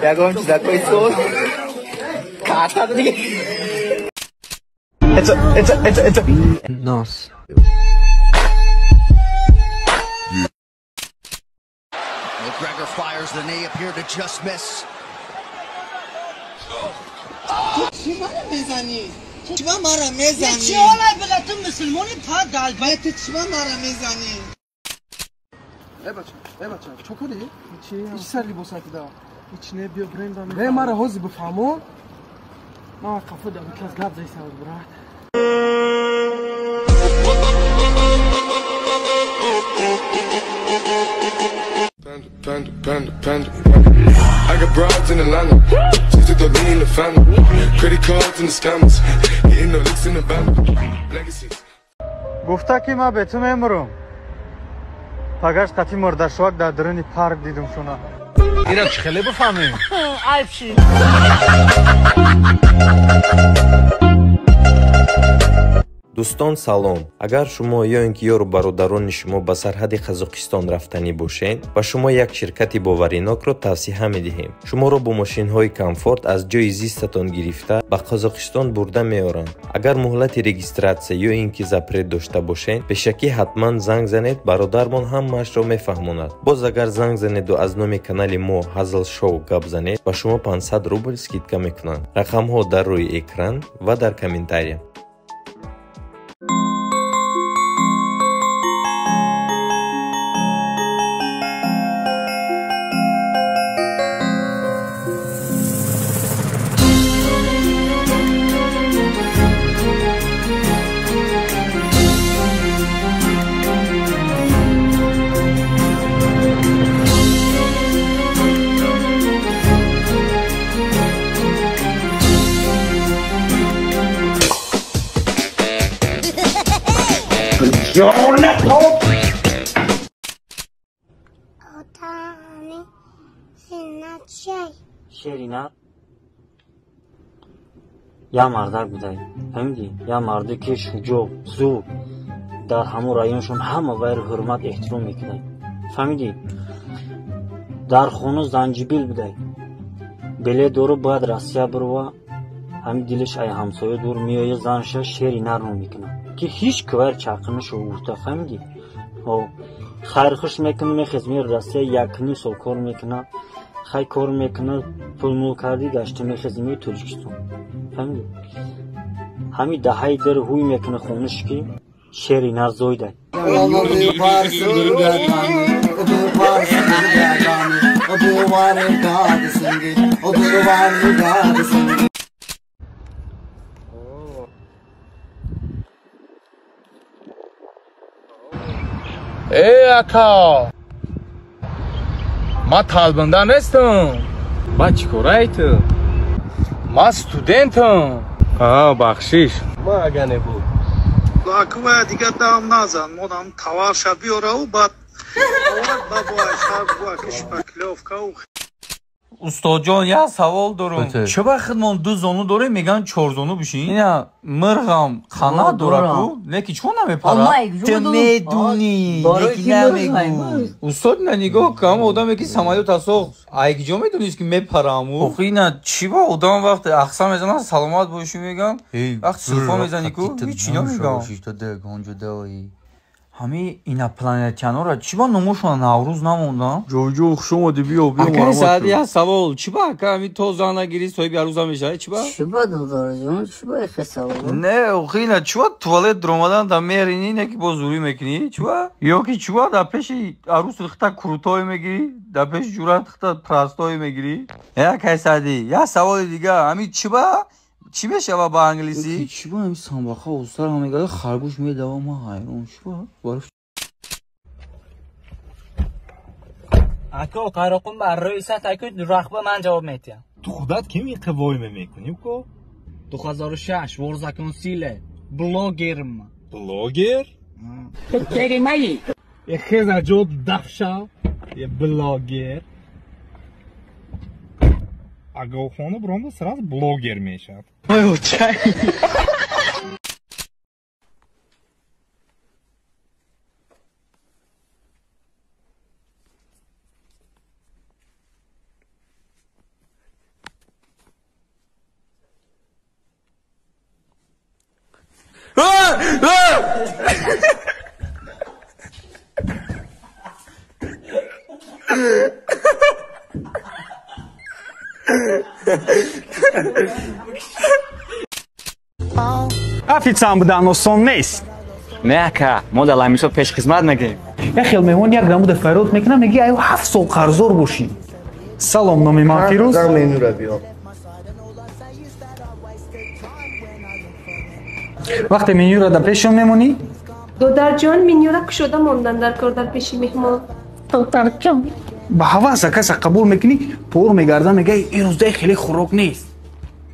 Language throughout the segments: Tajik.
Ягон чизакои соз ката диге. It's a Нос. McGregor fires the knee, appeared to just miss. چی مرا میزنی؟ چی مرا میزنی؟ چی حالا بلا تو مسلمانی پا دل تو چی مرا میزنی؟ ای بچه، ای بچه، چوکوری؟ چی؟ ایچ سر لباسک دا. ایچ نه بیا بریم دا. نه مرا حوزی بفهمو. ما قفو دا کلاس گاب زی ساوت برات. Panda, panda, panda, panda. I got broads in Atlanta. She took the lean in the family. Credit cards and the scammers. Hitting the licks in the band. Legacies. Гуфта ки ма бе ту мемурам. Пагаш қати мурдашвак дар даруни парк дидум шуна. Ира чӣ хеле бифаҳмем? Айб шид. Дӯстон, салом. Агар шумо ё ин ки ёру бародарони шумо ба сарҳади Қазоқистон рафтанӣ бошед, ба шумо як ширкати боваринокро тавсиҳа медиҳем. Шуморо бо мошинҳои комфорт аз ҷои зистатон гирифта ба Қазоқистон бурда меоранд. Агар муҳлати регистратсия ё ин ки запрет дошта бошед, пешакӣ ҳатман занг занед, бародармон ҳамаашро мефаҳмонад. Боз агар занг занеду аз номи канали мо Ҳазл Шоу гап занед, ба шумо 500 рубл скидка мекунанд. Рақамҳо дар рӯи экран ва дар комментария. Шерина я мардак будай, фаҳмидӣ? Я марде ки шуҷоъ, зур, дар ҳамон районшон ҳама вайро ҳурмат эҳтиром мекунад, фаҳмидӣ? Дар хона занҷибил будай, билет дору бояд Россия бирова, ҳамин дилиш ай ҳамсоя дур меоя, занша шери нармо мекунад, ки ҳеҷ ки вайро чарқинашу гуфта, фаҳмидӣ? Хайрхуш мекунад, мехез меояд Россия, якним сол кор мекунад, хай кор мекунад, пул мул карди, гашта мехези меояд Тоҷикистон, фаҳмидӣ? Ҳамин даҳаи дар ҳуй мекунад хонаш, ки шери нар зойдай. Эй ака, ман талбанда нестам. Ба чӣ корае ту? Ман студентам. А, бахшиш. Ман ага не буд. Аква дигар дам назан, модам товарша биёраву баъд Устодҷон, як савол дорам. Чӣ ба хидмон ду зону дорем, мегӯянд чорзону бишин? Ина мирғам қанат дораку, лекин чӣ намепарад? Ту медунӣ, лекин намегӯ. Устод, ина нигоҳ кун, одаме ки самолёт асох, ай киҷо медонист ки мепараму? Охи ина чӣ ба одам вақте ахса мезанад, саломат бошӣ мегӯям, вақти сулфа мезанӣ ку, ҳеҷ намегӯям. Ҳамин инопланетянора чӣ ба номошона Наврӯз намондан? Ҷоҷо, хуш омадӣ, биё, биё. Акаи Саъди, як савол. Чӣ ба ака ҳамин то зан нагирӣ соҳиби арӯза мешавӣ? Чӣ ба? Чӣ ба додарҷон, чӣ ба ихе савол? Не, охи ина чӣ ба туалет даромадан да меринӣ, не ки боз зурӣ мекунӣ? Чӣ ба? Ё ки чӣ ба дар пеши арӯс хита крутое мегирӣ, дар пеши ҷурат хита простое мегирӣ? Э, акаи Саъди, як саволи дига. Ҳамин чӣ ба чӣ мешава ба англисӣ? Чӣ ба ҳамин самбаха устар ҳам мегӯяд, харгӯш медава, ман ҳайрон. Чӣ ба? Ака, Қароқум ба рӯи сат аку рахба ман ҷавоб метиҳам. Ту худат ким иқа войме мекунӣ ко? 2006 Ворзакон силе блогерм. Блогер? Керимаи. Хеза ҷо дафшав. Блогер. Ага хона бромда сразу блогер мешавад. Ой, чай. Официант будан осон нест. Не ака, мо дар ламисо пешхизмат мегӯем. Як хел меҳмон як намуда фарёд мекунад, мегӯи аю 7 сол қарздор бошӣ. Салом, номи ман Фирӯз. Вақте менюро дар пешон мемонӣ? Додарҷон, менюра кушода мондан дар кор дар пеши меҳмон. Додарҷон, ба ҳавас закаса қабул мекунӣ, пор мегарда, мегаи ин рӯздаи хеле хӯрок нест.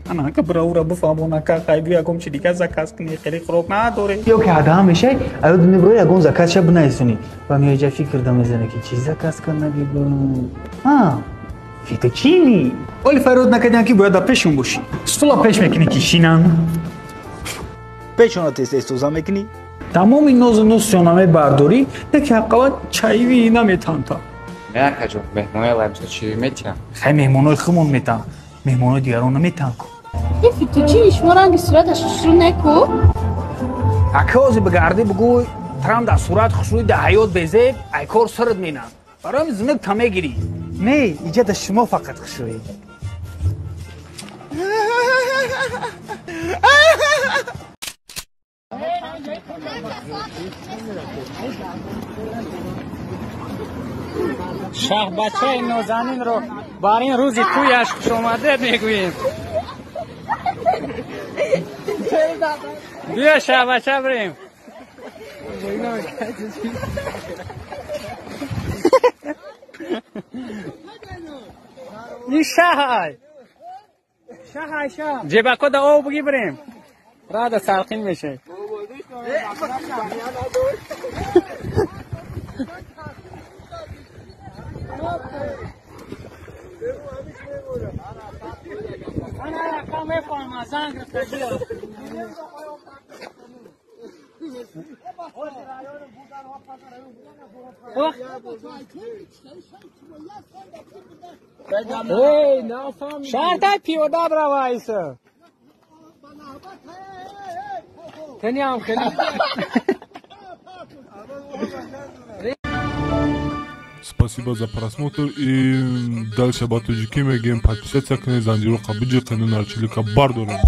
Ана ака бираура бифаҳмон, ака қайби ягон чи дигар заказ кунӣ, хеле хӯрок надорем. Ё ки ҳадаҳам мешай, аёд меброи ягон заказша бинависонӣ. Ва меоҷа фикр да мезанӣ ки чӣ заказ карда бибурам. А, фетучини. Оли фарёд накардиам ки бояд дар пешон бошӣ. Стула пеш мекунӣ ки шинанд. Пешона тез-тез тоза мекунӣ? Тамоми нозу нусёна мебардорӣ, яке ақаллан чайви наметанта. Не акаҷон, меҳмонои ламисо чиви метиҳанд. Хай меҳмонои худмон метаҳанд, меҳмонои дигарон наметаҳанд ку. Ин фетучини шумо ранги сураташ хушрӯ неку? Ака ҳозир бигардӣ бигӯй Трамп дар сурат хушрӯи дар ҳаёт безеб, ай кор сирт менанд. Барои ҳамин зинак та мегирӣ. Не, иҷа да шумо фақат хушрӯед. Шаҳбачаи нозанинро бар ин рӯзи тӯяш хушомадед мегӯем. Биё шаҳбача бирем. Ин шаҳай. Шаҳай шаҳ. Ҷебако да об буги бирем. Рада салқин мешавед. Шартай пиёда бравайса. Спасибо за просмотр и дальше ба тоҷикӣ мегӯем подписаться кунед, занҷироқа биҷиқену нарчилика бардорем.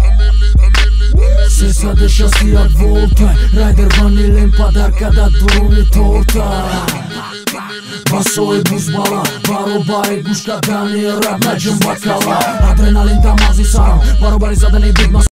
361 волта райдер ванилем падарка дар дуруни торта басои бузбала баробари гӯш кардани раб наҷум ба кала адреналин дар мағзи сарам баробари задани бигма.